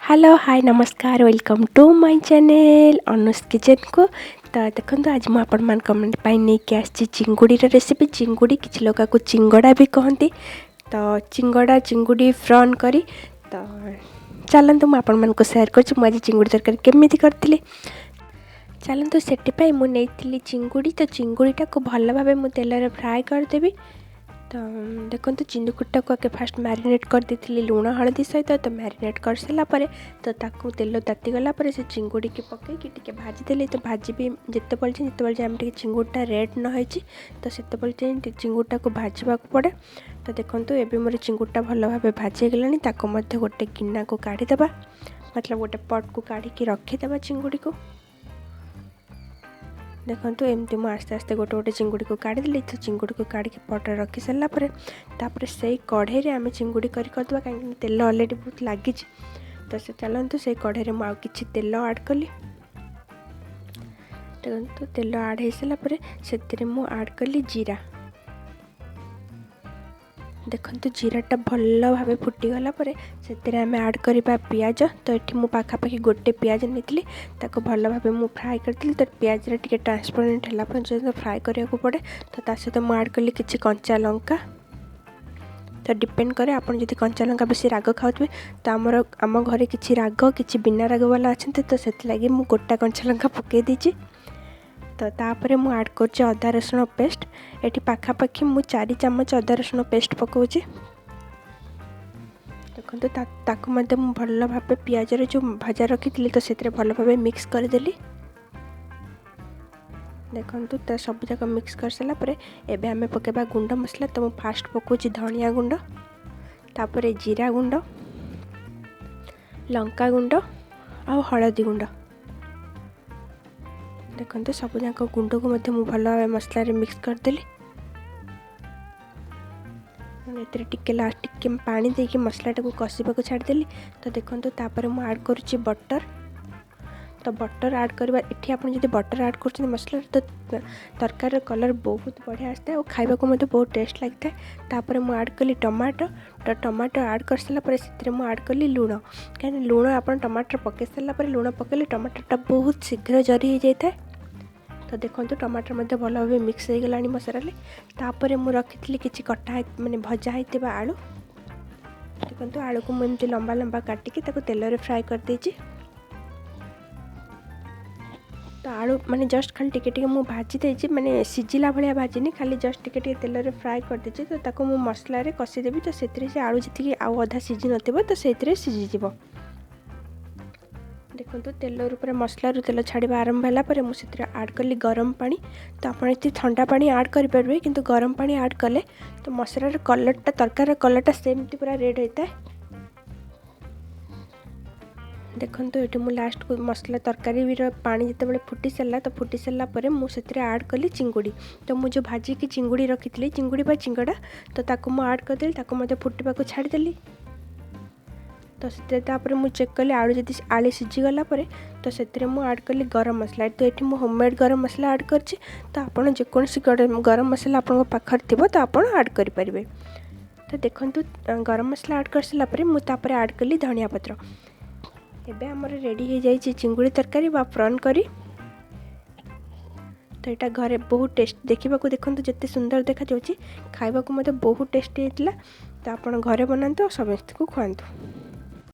Hello, ହାଏ, ନମସ୍କାର, welcome to my channel Anush କିଚେନ୍କୁ। ତ ଦେଖନ୍ତୁ, ଆଜି ମୁଁ ଆପଣମାନଙ୍କ ପାଇଁ ନେଇକି ଆସିଛି ଚିଙ୍ଗୁଡ଼ିର ରେସିପି। ଚିଙ୍ଗୁଡ଼ି, କିଛି ଲୋକ ଆକୁ ଚିଙ୍ଗଡ଼ା ବି କହନ୍ତି। ତ ଚିଙ୍ଗଡ଼ା, ଚିଙ୍ଗୁଡ଼ି ପ୍ରନ୍ କରି। ତ ଚାଲନ୍ତୁ, ମୁଁ ଆପଣମାନଙ୍କୁ ସେୟାର କରୁଛି ମୁଁ ଆଜି ଚିଙ୍ଗୁଡ଼ି ତରକାରୀ କେମିତି କରିଥିଲି। ଚାଲନ୍ତୁ, ସେଥିପାଇଁ ମୁଁ ନେଇଥିଲି ଚିଙ୍ଗୁଡ଼ି। ତ ଚିଙ୍ଗୁଡ଼ିଟାକୁ ଭଲ ଭାବେ ମୁଁ ତେଲରେ ଫ୍ରାଏ କରିଦେବି। ତ ଦେଖନ୍ତୁ, ଚିଙ୍ଗୁଡ଼ିଟାକୁ ଆଗେ ଫାଷ୍ଟ ମ୍ୟାରିନେଟ୍ କରିଦେଇଥିଲି ଲୁଣ ହଳଦୀ ସହିତ। ତ ମ୍ୟାରିନେଟ୍ କରିସାରିଲା ପରେ, ତ ତାକୁ ତେଲ ତାତିଗଲା ପରେ ସେ ଚିଙ୍ଗୁଡ଼ିକି ପକାଇକି ଟିକେ ଭାଜିଦେଲି। ତ ଭାଜିବି ଯେତେବେଳେ ଯାଏଁ ଆମେ ଟିକେ ଚିଙ୍ଗୁଡ଼ିଟା ରେଡ଼୍ ନ ହେଇଛି, ତ ସେତେବେଳେ ଯାଏଁ ଚିଙ୍ଗୁଡ଼ିଟାକୁ ଭାଜିବାକୁ ପଡ଼େ। ତ ଦେଖନ୍ତୁ, ଏବେ ମୋର ଚିଙ୍ଗୁଡ଼ିଟା ଭଲ ଭାବେ ଭାଜି ହେଇଗଲାଣି। ତାକୁ ମଧ୍ୟ ଗୋଟେ ଗିନାକୁ କାଢ଼ିଦେବା, ମତଲବ ଗୋଟେ ପଟ୍କୁ କାଢ଼ିକି ରଖିଦେବା ଚିଙ୍ଗୁଡ଼ିକୁ। ଦେଖନ୍ତୁ, ଏମିତି ମୁଁ ଆସ୍ତେ ଆସ୍ତେ ଗୋଟେ ଗୋଟେ ଚିଙ୍ଗୁଡ଼ିକୁ କାଢ଼ିଦେଲି। ତ ଚିଙ୍ଗୁଡ଼ିକୁ କାଢ଼ିକି ପଟରେ ରଖି ସାରିଲା ପରେ, ତାପରେ ସେଇ କଢ଼େଇରେ ଆମେ ଚିଙ୍ଗୁଡ଼ି କରି କରିଦେବା, କାହିଁକିନା ତେଲ ଅଲରେଡ଼ି ବହୁତ ଲାଗିଛି। ତ ସେ ଚାଲନ୍ତୁ, ସେଇ କଢ଼େଇରେ ମୁଁ ଆଉ କିଛି ତେଲ ଆଡ଼୍ କଲି। ଦେଖନ୍ତୁ, ତେଲ ଆଡ଼୍ ହେଇସାରିଲା ପରେ ସେଥିରେ ମୁଁ ଆଡ଼୍ କଲି ଜିରା। ଦେଖନ୍ତୁ, ଜିରାଟା ଭଲ ଭାବେ ଫୁଟିଗଲା ପରେ ସେଥିରେ ଆମେ ଆଡ଼୍ କରିବା ପିଆଜ। ତ ଏଠି ମୁଁ ପାଖାପାଖି ଗୋଟେ ପିଆଜ ନେଇଥିଲି, ତାକୁ ଭଲ ଭାବେ ମୁଁ ଫ୍ରାଏ କରିଥିଲି। ତ ପିଆଜଟା ଟିକେ ଟ୍ରାନ୍ସପରେଣ୍ଟ ହେଲା ପର୍ଯ୍ୟନ୍ତ ଫ୍ରାଏ କରିବାକୁ ପଡ଼େ। ତ ତା ସହିତ ମୁଁ ଆଡ଼୍ କଲି କିଛି କଞ୍ଚା ଲଙ୍କା। ତ ଡିପେଣ୍ଡ କରେ, ଆପଣ ଯଦି କଞ୍ଚା ଲଙ୍କା ବେଶୀ ରାଗ ଖାଉଥିବେ। ତ ଆମର ଆମ ଘରେ କିଛି ରାଗ, କିଛି ବିନା ରାଗ ବାଲା ଅଛନ୍ତି, ତ ସେଥିଲାଗି ମୁଁ ଗୋଟା କଞ୍ଚା ଲଙ୍କା ପକାଇ ଦେଇଛି। ତ ତାପରେ ମୁଁ ଆଡ଼୍ କରୁଛି ଅଦା ରସୁଣ ପେଷ୍ଟ। ଏଠି ପାଖାପାଖି ମୁଁ 4 ଚାମଚ ଅଦା ରସୁଣ ପେଷ୍ଟ ପକାଉଛି। ଦେଖନ୍ତୁ, ତାକୁ ମଧ୍ୟ ମୁଁ ଭଲ ଭାବେ ପିଆଜରେ ଯେଉଁ ଭଜା ରଖିଥିଲି, ତ ସେଥିରେ ଭଲ ଭାବେ ମିକ୍ସ କରିଦେଲି। ଦେଖନ୍ତୁ, ତ ସବୁଯାକ ମିକ୍ସ କରିସାରିଲା ପରେ ଏବେ ଆମେ ପକାଇବା ଗୁଣ୍ଡ ମସଲା। ତ ମୁଁ ଫାଷ୍ଟ ପକାଉଛି ଧନିଆ ଗୁଣ୍ଡ, ତାପରେ ଜିରା ଗୁଣ୍ଡ, ଲଙ୍କା ଗୁଣ୍ଡ ଆଉ ହଳଦୀ ଗୁଣ୍ଡ। ଦେଖନ୍ତୁ, ସବୁଯାକ ଗୁଣ୍ଡକୁ ମଧ୍ୟ ମୁଁ ଭଲ ଭାବେ ମସଲାରେ ମିକ୍ସ କରିଦେଲି। ଏଥିରେ ଟିକେ ଲାଷ୍ଟ ଟିକେ ପାଣି ଦେଇକି ମସଲାଟାକୁ କଷିବାକୁ ଛାଡ଼ିଦେଲି। ତ ଦେଖନ୍ତୁ, ତାପରେ ମୁଁ ଆଡ଼୍ କରୁଛି ବଟର୍। ତ ବଟର୍ ଆଡ଼୍ କରିବା, ଏଠି ଆପଣ ଯଦି ବଟର୍ ଆଡ଼୍ କରୁଛନ୍ତି ମସଲାରେ, ତ ତରକାରୀର କଲର୍ ବହୁତ ବଢ଼ିଆ ଆସିଥାଏ ଆଉ ଖାଇବାକୁ ମଧ୍ୟ ବହୁତ ଟେଷ୍ଟ ଲାଗିଥାଏ। ତାପରେ ମୁଁ ଆଡ଼୍ କଲି ଟମାଟୋ। ତ ଟମାଟୋ ଆଡ଼୍ କରିସାରିଲା ପରେ ସେଥିରେ ମୁଁ ଆଡ଼୍ କଲି ଲୁଣ, କାହିଁକିନା ଲୁଣ ଆପଣ ଟମାଟର ପକାଇ ସାରିଲା ପରେ ଲୁଣ ପକାଇଲେ ଟମାଟୋଟା ବହୁତ ଶୀଘ୍ର ଜରି ହେଇଯାଇଥାଏ। ତ ଦେଖନ୍ତୁ, ଟମାଟର ମଧ୍ୟ ଭଲ ଭାବେ ମିକ୍ସ ହେଇଗଲାଣି ମସଲାରେ। ତାପରେ ମୁଁ ରଖିଥିଲି କିଛି କଟା, ମାନେ ଭଜା ହେଇଥିବା ଆଳୁ। ଦେଖନ୍ତୁ, ଆଳୁକୁ ମୁଁ ଏମିତି ଲମ୍ବା ଲମ୍ବା କାଟିକି ତାକୁ ତେଲରେ ଫ୍ରାଏ କରିଦେଇଛି। ତ ଆଳୁ ମାନେ ଜଷ୍ଟ ଖାଲି ଟିକେ ଟିକେ ମୁଁ ଭାଜି ଦେଇଛି, ମାନେ ସିଝିଲା ଭଳିଆ ଭାଜିନି, ଖାଲି ଜଷ୍ଟ ଟିକେ ଟିକେ ତେଲରେ ଫ୍ରାଏ କରିଦେଇଛି। ତ ତାକୁ ମୁଁ ମସଲାରେ କଷିଦେବି। ତ ସେଥିରେ ସେ ଆଳୁ ଯେତିକି ଆଉ ଅଧା ସିଝି ନଥିବ, ତ ସେଇଥିରେ ସିଝିଯିବ। ଦେଖନ୍ତୁ, ତେଲରୁ ପୁରା ମସଲାରୁ ତେଲ ଛାଡ଼ିବା ଆରମ୍ଭ ହେଲା ପରେ ମୁଁ ସେଥିରେ ଆଡ଼୍ କଲି ଗରମ ପାଣି। ତ ଆପଣ ଏଠି ଥଣ୍ଡା ପାଣି ଆଡ଼୍ କରିପାରିବେ, କିନ୍ତୁ ଗରମ ପାଣି ଆଡ଼୍ କଲେ ତ ମସଲାର କଲର୍ଟା, ତରକାରୀର କଲର୍ଟା ସେମିତି ପୁରା ରେଡ଼୍ ହୋଇଥାଏ। ଦେଖନ୍ତୁ, ଏଠି ମୁଁ ଲାଷ୍ଟକୁ ମସଲା ତରକାରୀର ପାଣି ଯେତେବେଳେ ଫୁଟି ସାରିଲା, ତ ଫୁଟି ସାରିଲା ପରେ ମୁଁ ସେଥିରେ ଆଡ଼୍ କଲି ଚିଙ୍ଗୁଡ଼ି। ତ ମୁଁ ଯେଉଁ ଭାଜିକି ଚିଙ୍ଗୁଡ଼ି ରଖିଥିଲି, ଚିଙ୍ଗୁଡ଼ି ବା ଚିଙ୍ଗଡ଼ା, ତ ତାକୁ ମୁଁ ଆଡ଼୍ କରିଦେଲି। ତାକୁ ମଧ୍ୟ ଫୁଟିବାକୁ ଛାଡ଼ିଦେଲି। ତ ସେଥିରେ ତାପରେ ମୁଁ ଚେକ୍ କଲି ଆଳୁ। ଯଦି ଆଳୁ ସିଝିଗଲା ପରେ, ତ ସେଥିରେ ମୁଁ ଆଡ଼୍ କଲି ଗରମ ମସଲା। ତ ଏଠି ମୁଁ ହୋମମେଡ଼୍ ଗରମ ମସଲା ଆଡ଼୍ କରିଛି। ତ ଆପଣ ଯେକୌଣସି ଗରମ ମସଲା ଆପଣଙ୍କ ପାଖରେ ଥିବ, ତ ଆପଣ ଆଡ଼୍ କରିପାରିବେ। ତ ଦେଖନ୍ତୁ, ଗରମ ମସଲା ଆଡ଼୍ କରିସାରିଲା ପରେ ମୁଁ ତାପରେ ଆଡ଼୍ କଲି ଧନିଆ ପତ୍ର। ଏବେ ଆମର ରେଡ଼ି ହେଇଯାଇଛି ଚିଙ୍ଗୁଡ଼ି ତରକାରୀ ବା ପ୍ରନ୍ କରି। ତ ଏଇଟା ଘରେ ବହୁତ ଟେଷ୍ଟ, ଦେଖିବାକୁ ଦେଖନ୍ତୁ ଯେତେ ସୁନ୍ଦର ଦେଖାଯାଉଛି, ଖାଇବାକୁ ମଧ୍ୟ ବହୁତ ଟେଷ୍ଟି ହେଇଥିଲା। ତ ଆପଣ ଘରେ ବନାନ୍ତୁ ଆଉ ସମସ୍ତଙ୍କୁ ଖୁଆନ୍ତୁ।